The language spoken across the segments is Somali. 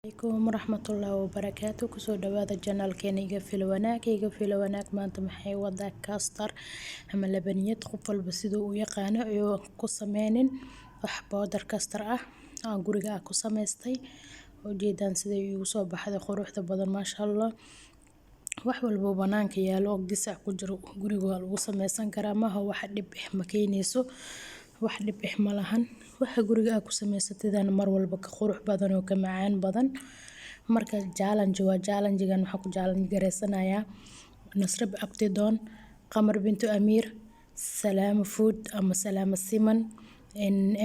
Alaykum waraxmatullaahi wabarakaatu. Kusoo dhawaada channelkeena Iga Filo Wanaag. Iga Filo Wanaag maanta maxay wadaa? Custard ama labaniyad, qof walba siduu u yaqaano, iyo ku sameynin wax powder custard ah aan guriga ku samaystay. Ujeedaan siday igu soo baxday, quruxda badan, maasha Allah. Wax walbo banaanka yaalo oo gisac ku jiro, guriga waa lagu sameysan karaa. Maaha wax dhib eh, ma keenayso wax dhib eh, ma lahan. Waxa guriga aad ku samaysatidana mar walba ka qurux badan oo ka macaan badan. Marka challenge waa challenge-gan, waxaa ku challenge gareysanayaa Nasrab Abtidoon, Qamar Bintu Amiir, Salaama Food ama Salaama Siman,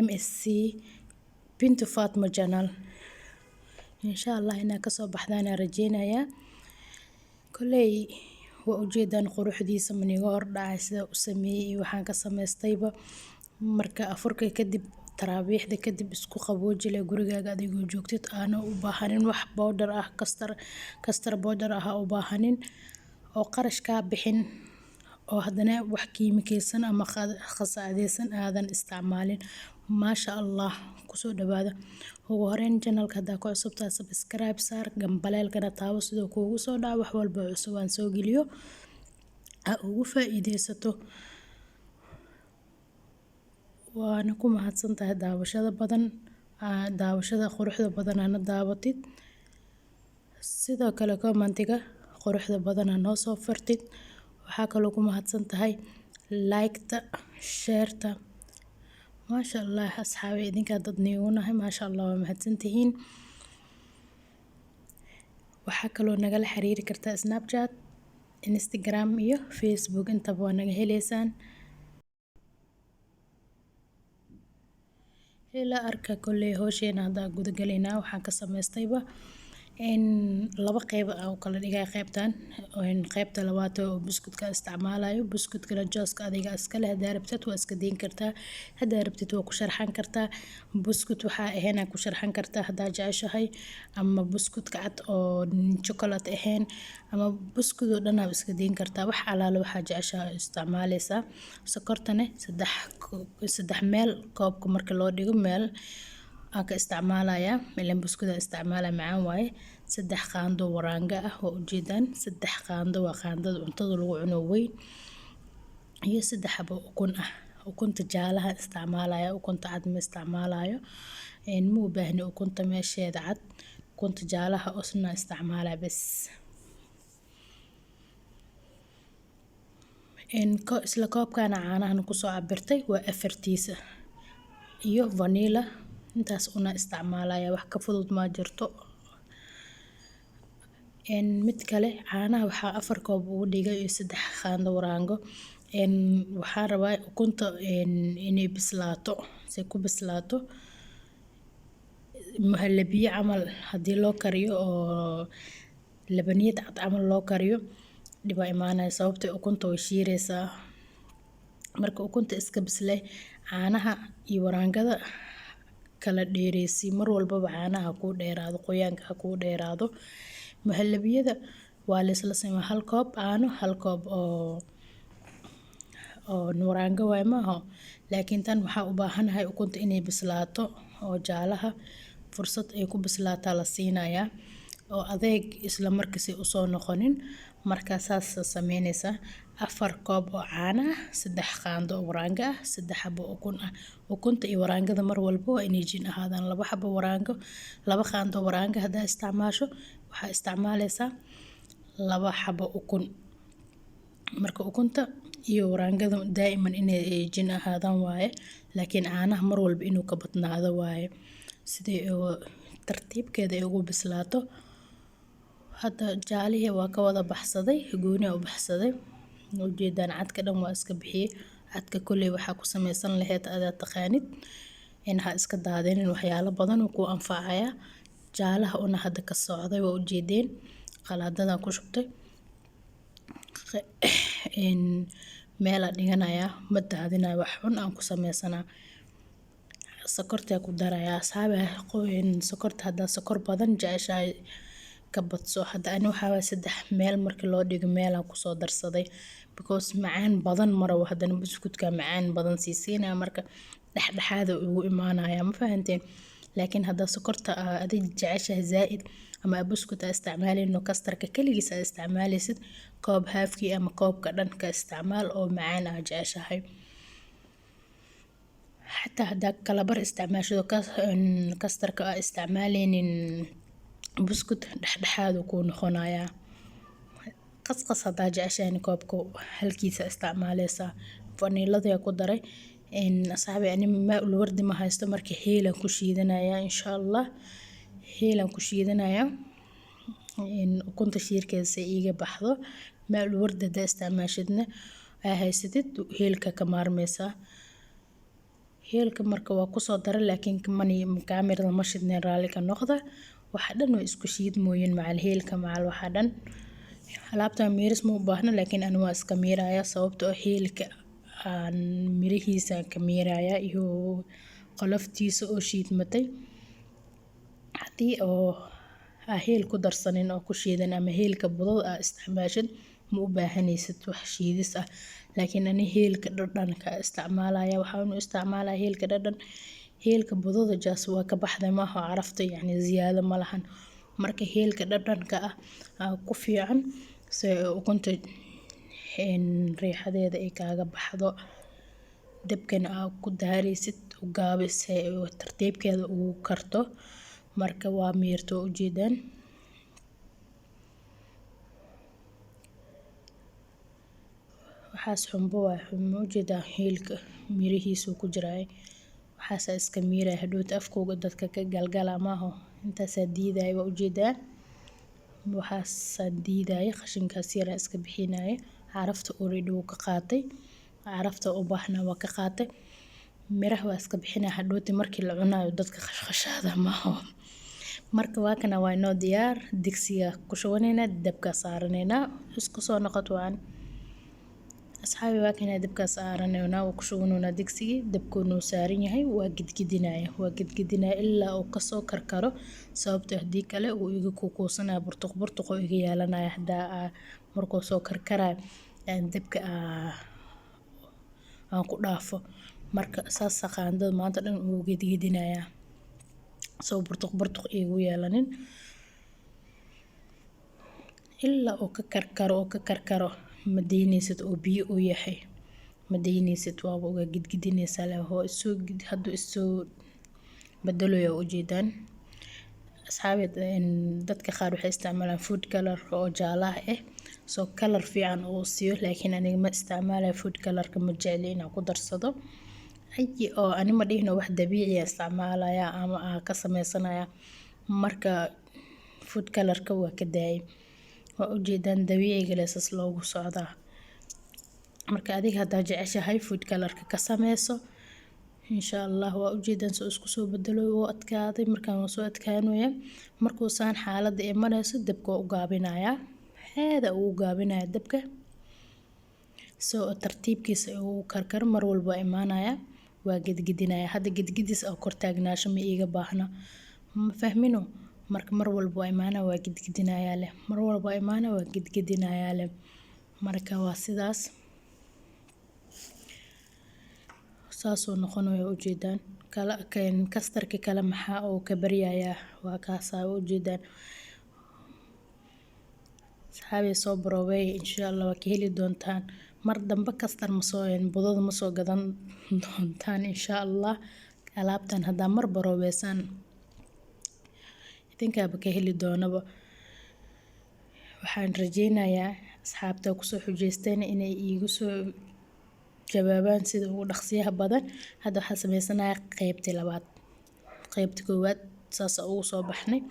MSC, Bintu Fatma Channel. Insha Allah inaa kasoo baxdaan aan rajeynayaa. Kolley waa ujeedaan quruxdiisa, maniga hordhacay sida u sameeyey iyo waxaan ka samaystayba. Marka afurka kadib, taraawiixda kadib, isku qabooji leh gurigaaga adigoo joogtid, aana u baahanin wax powder ah, custard powder ah u baahanin oo qarash kaa bixin, oo haddana wax kiimikeysan ama khasaadeysan aadan isticmaalin. Maasha Allah, kusoo dhawaada. Ugu horeyn, channelka haddaa ku cusubtahay, subscribe saar, gambaleelkana taabo, sidoo kuugu soo dhaco wax walba cusub aan soo geliyo, ha ugu faa'iideysato. Waana ku mahadsantahay daawashada badan, daawashada quruxda badan aana daawatid. Sidoo kale commentiga quruxda badan aa noo soo fartid. Waxaa kaloo ku mahadsan tahay like-ta, share-ta. Maasha Allah, asxaabi, idinkaa dad niigu nahay. Maasha Allah, waa mahadsantihiin. Waxaa kaloo nagala xiriiri kartaa Snapchat, Instagram iyo Facebook, intaba waa naga heleysaan. Ila arka. Kolley hawsheena haddaa guda galaynaa. Waxaan ka samaystayba in laba qeyb aan u kala dhigay. Qeybtan, qeybta labaad oo buskutka isticmaalayo. Buskutkana jooska adiga iska leh. Hadaa rabtid waa iska deyn kartaa, hadaa rabtid waa ku sharxan kartaa. Buskut waxaa ahayn ku sharxan kartaa hadaa jeceshahay, ama buskutka cad oo chocolate ahayn, ama buskud oo dhan aa iska deyn kartaa. Wax alaala waxaa jeceshahay isticmaaleysaa. Sokortane saddex meel koobka marka loo dhigo meel aan ka isticmaalayaa, ileen buskud aan isticmaalaya, macaan waaye. 3 qaando waraanga ah, waa ujeedaan, 3 qaando waa qaandada cuntada lagu cuno weyn, iyo 3 xabo ukun ah. Ukunta jaalaha isticmaalaya, ukunta cad ma isticmaalayo. Ma u baahni ukunta meesheeda cad, ukunta jaalaha osna isticmaalaya bes. Isla koobkana caanahan kusoo cabirtay waa afartiisa, iyo vanilla. Intaas una isticmaalaya, wax ka fudud ma jirto. Mid kale, caanaha waxaa 4 koob ugu dhigay iyo 3 qaando waraango. Waxaan rabaa ukunta inay bislaato. Si ku bislaato muhalabiye camal hadii loo kariyo oo labaniyad cad camal loo kariyo, dhib aa imaanaya, sababtoo ukunta way shiireysaa. Marka ukunta iska bislay, caanaha iyo waraangada kala dheereysii. Mar walbaba caanaha kuu dheeraado, qoyaanka ha kuu dheeraado. Muhalabiyada waa la isla simaa: 1 koob caano, 1 koob oo waraango waay maaho. Laakiin tan waxaa u baahanahay ukunta inay bislaato, oo jaalaha fursad ay ku bislaataa la siinayaa, oo adeeg isla markiisi usoo noqonin. Marka saas sameynaysaa: 4 koob oo caano ah, 3 qaando oo waraango ah, 3 xabo ukun ah. Ukunta iyo waraangada mar walba waa inay jin ahaadaan. 2 xabo waraango, 2 qaando waraango haddaa isticmaasho, waxaa isticmaaleysaa 2 xabo ukun. Marka ukunta iyo waraangada daa'iman inay jin ahaadaan waaye, laakiin caanaha mar walba inuu ka badnaado waaye, sidii tartiibkeeda ay ugu bislaato. Hadda jaalihii waa ka wada baxsaday, gooni u baxsaday. Ujeedaan, cadka dhan waa iska bixiyey. Cadka kolley waxaa ku sameysan lahayd adaa taqaanid, in ha iska daadinin, waxyaalo badan uu ku anfacaya. Jaalaha una hadda ka socday, waa ujeedeen, qalaadadan ku shubtay, meelaa dhiganayaa, ma daadinayo, wax xun aan ku sameysanaa. Sokortaa ku darayaa, asxaabi. Sokorta haddaa sokor badan jeceshahay, ka badso. Hadda ani waxaa waye saddex meel markii loo dhigo meelaan kusoo darsaday, because macaan badan ma rabo. Haddana buskutka macaan badan sii siinaya, marka dhexdhexaada ugu imaanaya, ma fahanteen? Laakiin haddaa sokorta adig jeceshahay zaaid ama buskut aa isticmaaleyno, kastarka kaligiis aa isticmaaleysid, koob haafkii ama koobka dhan ka isticmaal oo macaan aa jeceshahay. Xataa haddaa kala bar isticmaashido kastarka aa isticmaaleynin buskut, dhexdhexaad kuu noqonayaa. Qasqas haddaa jeceshahay, koobka halkiisa isticmaaleysaa. Faniiladii ku daray. Asxaabi, ani maa ul wardi ma haysto, marka heelan ku shiidanaya insha Allah. Heelan ku shiidanaya ukunta shiirkeeda si iiga baxdo. Maa ul wardi haddaa isticmaashidna aa haysatid, heelka ka maarmeysaa. Heelka marka waa kusoo daray, laakiin mani kaamirada ma shidneen, raalli ka noqda. Waxa dhan way isku shiidmooyin, macal heelka, macal waxa dhan. Alaabtan miiris ma u baahna, laakiin ani waa iska miiraya, sababtoo ah heelka aan mirihiisa ka miiraya iyo qoloftiisa oo shiidmatay. Haddii oo aa heel ku darsanin oo ku shiidan ama heelka budada aa isticmaashid, ma u baahanaysid wax shiidis ah. Laakiin ani heelka dhadhanka isticmaalaya. Waxaan u isticmaalaya heelka dhadhan. Heelka budada jaas waa ka baxday maaha, carafta yacni ziyaado ma lahan. Marka heelka dhadhanka ah aa ku fiican si ukunta riixadeeda ay kaaga baxdo. Dabkana aa ku daaraysid u gaabi si tartiibkeeda ugu karto. Marka waa miirto, ujeedaan. Waxaas xumbo waa xumbo, ujeedaa, heelka mirihiisu ku jiraay. Waxaasa iska miiraya, hadhowta afkooga dadka ka galgala maaho. Intaasaa diidaya, waa ujeedaa. Waxaasaa diidaya, qashinkaas yaraa iska bixinaya. Carafta already wuu ka qaatay, carafta u baahnaa waa ka qaatay. Miraha waa iska bixinaya, hadhowti markii la cunayo dadka khashkhashaada maaho. Marka waa kana, waa inoo diyaar. Digsiga ku shubaneynaa, dabka saaraneynaa. Isku soo noqot waan, asxaabi. Waa kana, dabka saaraneynaa, waa ku shubaneynaa digsigii. Dabkuu noo saaran yahay, waa gidgidinaya, waa gidgidinaya ilaa uu kasoo karkaro, sababtoo haddii kale uu iga kukuusanaya, burtuq burtuq oo iga yeelanaya. Hadaa markuu soo karkarayo dabka aan ku dhaafo. Marka saas qaandada maanta dhan uu gidgidinayaa soo burtuq burtuq iigu yeelanin ilaa uu ka karkaro oo ka karkaro. Ma daynaysid oo biyo uu yahay, ma daynaysid, waaba uga gidgidinaysaa leh. Hoo isoo hadduu isoo bedelayo, ujeedaan, asxaabi. Dadka qaar waxay isticmaalaan food color oo jaalaha ah soo color fiican uu siiyo, laakiin aniga ma isticmaalayo food colorka, ma jecli inaan ku darsado. Ay oo ani ma dhihino wax dabiici ah isticmaalaya ama aan ka sameysanaya. Marka food colorka waa ka daayay, waa ujeedaan, dabiiciga leesas loogu socdaa. Marka adiga haddaa jeceshahay, food colorka ka sameyso insha Allah. Waa ujeedaan soo isku soo bedelo, wuu adkaaday. Markaan waa soo adkaanaya. Markuu saan xaaladda ay marayso, dabka waa u gaabinayaa, aada ugu gaabinaya dabka, soo tartiibkiisa uu karkaro. Mar walba waa imaanaya, waa gedgedinaya. Hadda gedgedis oo kor taagnaasho ma iiga baahna, ma fahmino. Marka mar walba waa imaanaya, waa gedgedinayaa leh. Mar walba waa imaanaya, waa gedgedinayaa leh. Marka waa sidaas, saasuu noqonayo, ujeedaan. Kala kastarka kale maxaa uu ka baryayaa, waa kaasaa, ujeedaan. Asxaabi, soo baroobey insha Allah, waa ka heli doontaan. Mar dambe kastar masoo budada ma soo gadan doontaan insha Allah. Alaabtan haddaa mar baroobeysaan, idinkaaba ka heli doonaba. Waxaan rajeynayaa asxaabta kusoo xujeysteen inay iigu soo jawaabaan sida ugu dhaqsiyaha badan. Hadda waxaan sameysanayaa qeybtii labaad. Qeybta koowaad saasa ugu soo baxnay.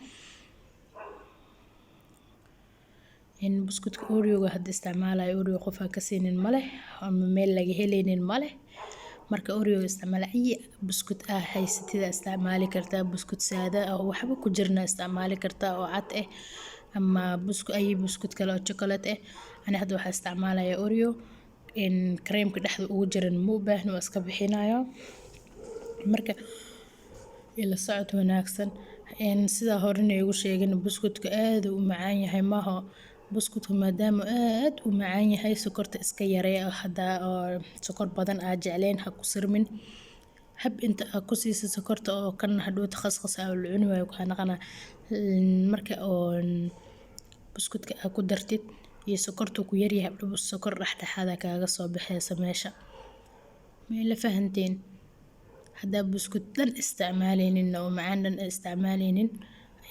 In buskutka Oreoga hadda isticmaalayo, Oreo qof aan ka siinin maleh ama meel laga helaynin maleh. Marka Oreo isticmaala, ay buskut ah haysatida isticmaali kartaa, buskut saada ah oo waxba ku jirna isticmaali kartaa oo cad ah, ama busku ay buskut kale oo chocolate ah. Ani hadda waxaa isticmaalaya Oreo. In kareemka dhexda ugu jiran ma u baahni, waa iska bixinayo. Marka ila socod wanaagsan. Sidaa horena igu sheegin, buskutka aad u macaan yahay maaha. Buskutka maadaama aad u macaan yahay, sokorta iska yaree. Haddaa oo sokor badan aad jecleen, ha ku sirmin. Hab inta aad ku siiso sokorta oo kan hadhowta khaskhas aa la cuni waayo kaa naqana. Marka oo buskudka aad ku dartid iyo sokorta ku yaryahay, sokor dhexdhexaad ah kaaga soo baxaysa meesha. Ma ila fahanteen? Haddaa buskud dhan isticmaaleynin oo macaan dhan isticmaaleynin,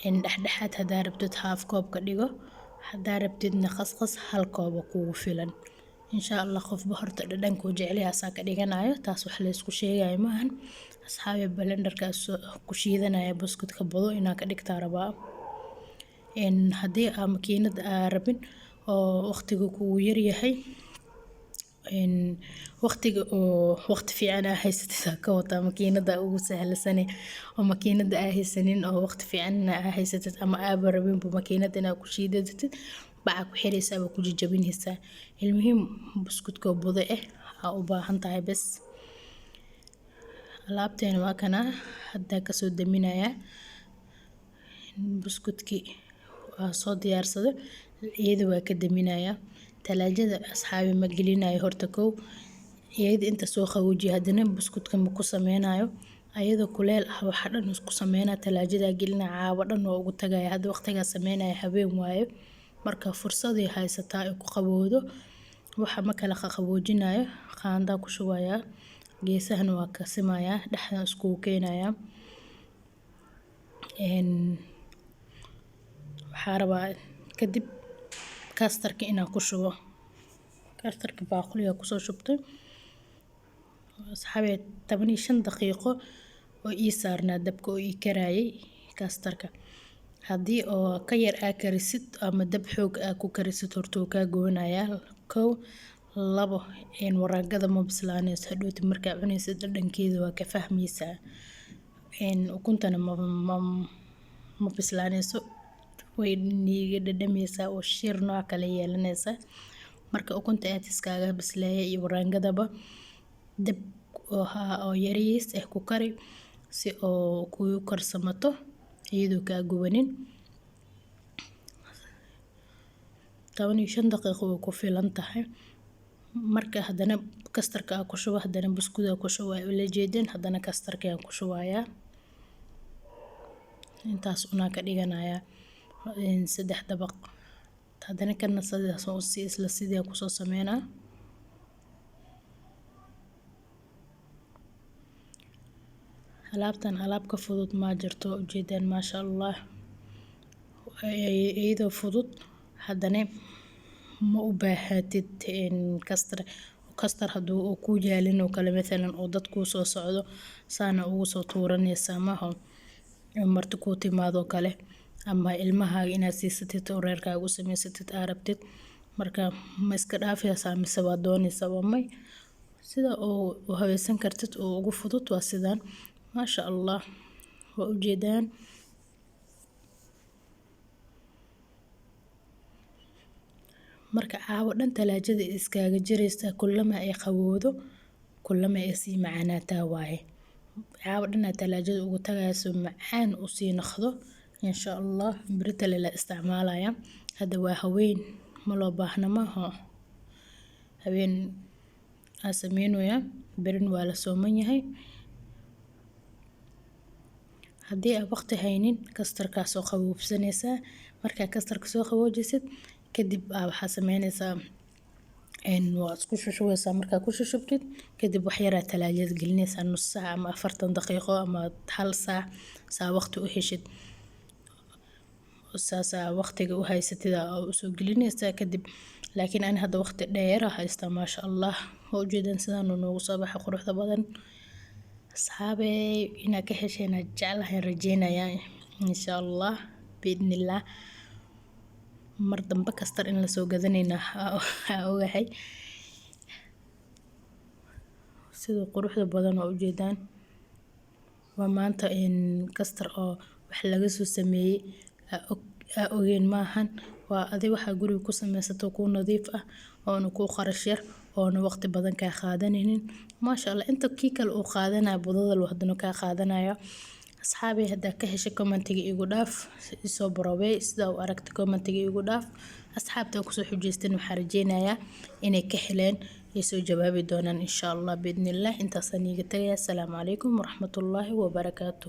in dhexdhexaad haddaa rabtid half koob ka dhigo, haddaa rabtidna khaskhas hal koob oo kugu filan. Insha Allah qofba horta dhadhanka uu jecel yahay asaa ka dhiganayo, taas wax la isku sheegayo maahan. Asxaabi, blenderka ku shiidanaya buskudka budo inaa ka dhigtaa rabaa. In haddii aa makiinad aa rabin oo waqtiga kugu yar yahay, in waqtiga oo waqti fiican aa haysatid ka wata makiinada ugu sahlasane, oo makiinada aa haysanin oo waqti fiican aa haysatid ama aaba rabin makiinad inaa ku shiidatid, baca ku xiraysaa, waa ku jajabinaysaa. Ilmuhiim buskudka budo eh aa u baahan tahay bes. Alaabteena waa kana hadda kasoo daminaya. Buskudkii waa soo diyaarsaday, iyada waa ka daminaya. Talaajada asxaabi ma gelinayo horta kow, iyada inta soo qaboojiyo haddana buskudka ma ku sameynayo. Ayadoo kuleel ah waxa dhan isku sameynaa, talaajada gelina, caawa dhan waa ugu tagaya. Hadda waqtigaa sameynaya habeen waaye, marka fursadii haysataa ay ku qabowdo. Waxa ma kala qaboojinayo, qaandaa ku shubaya, geesahana waa ka simayaa, dhexda iskugu keenaya. Waxaa rabaa kadib kastarka inaan ku shubo. Kastarka baaquliga kusoo shubtay asxaabi, 15 daqiiqo oo ii saarnaa dabka oo ii karaayay kastarka. Haddii oo ka yar aa karisid ama dab xoog aa ku karisid, horta wuu kaa gubanayaa. Kow, labo, in waraagada ma bislaanayso. Hadhowti markaa cunaysid dhadhankeeda waa ka fahmaysaa. In ukuntana ma bislaanayso, way niiga dhadhamaysaa oo shir nooc kale yeelanaysa. Marka ukunta aad iskaaga bisleeya iyo waraangadaba dab oo haa oo yariis eh ku kari si oo kugu karsamato iyadoo kaa gubanin. 15 daqiiqo way ku filan tahay. Marka haddana kastarka aa ku shubo, haddana buskud aa ku shubo, ay ula jeedeen, haddana kastarka ayaan ku shubayaa. Intaas unaa ka dhiganayaa 3 dabaq. Haddana kana sidaas oo si isla sidii ku soo sameynaa. Alaabtan alaab ka fudud ma jirto, ujeedaan maasha Allah. Iyadoo fudud haddana ma u baahatid in kastar hadduu uu ku yaalin oo kale mathalan oo dad kuu soo socdo saana ugu soo tuuranaysa maaha, marti kuu timaado kale ama ilmahaaga inaad siisatid oo reerkaaga u samaysatid aa rabtid. Marka ma iska dhaafaysaa mise waa doonaysaa? Waa may. Sida oo u habaysan kartid oo ugu fudud waa sidaan maasha Allah, waa ujeedaan. Marka caawa dhan talaajada iskaaga jiraysa, kullama ay qabowdo kullama ay sii macaanaataa waaye. Caawa dhan aad talaajada ugu tagayso macaan u sii noqdo insha Allah. Berita la isticmaalaya, hadda waa haween, ma loo baahna maaha. Haween aa sameynaya, berin waa la sooman yahay. Haddii aad waqti haynin kastarkaa soo qaboobsanaysaa. Markaa kastarka soo qaboojisid kadib waxaa sameynaysaa in waa isku shushubaysaa. Markaa ku shushubtid kadib wax yar aad talaajada gelinaysaa, nus saac ama 40 daqiiqo ama hal saac saa waqti u heshid, saasaa waqtiga u haysatid aa usoo gelinaysaa kadib. Laakiin ani hadda waqti dheer haystaa maasha Allah. Waa ujeedaan sidaan uu noogu soo baxay quruxda badan. Asxaabey, inaa ka hesheen aan jeclahay rajeynayaa insha Allah biidnillah. Mar dambe kastar in lasoo gadanayna aa ogahay. Sida quruxda badan waa ujeedaan. Waa maanta in kastar oo wax laga soo sameeyay aa ogeen maahan. Waa adi waxaa guriga ku sameysato kuu nadiif ah oona kuu qarash yar oona waqti badan kaa qaadanaynin maasha Allah. Inta kii kale uu qaadanaya budada loo haddana kaa qaadanaya. Asxaabay, haddaa ka heshay, commentiga igu dhaaf, isoo barobey sida u aragta, commentiga igu dhaaf. Asxaabta kusoo xujeysteen, waxaa rajeynayaa inay ka heleen, ay soo jawaabi doonaan, insha Allah biidnillah. Intaasaan iiga tagaya. Asalaamu calaykum waraxmatullaahi wabarakaatu.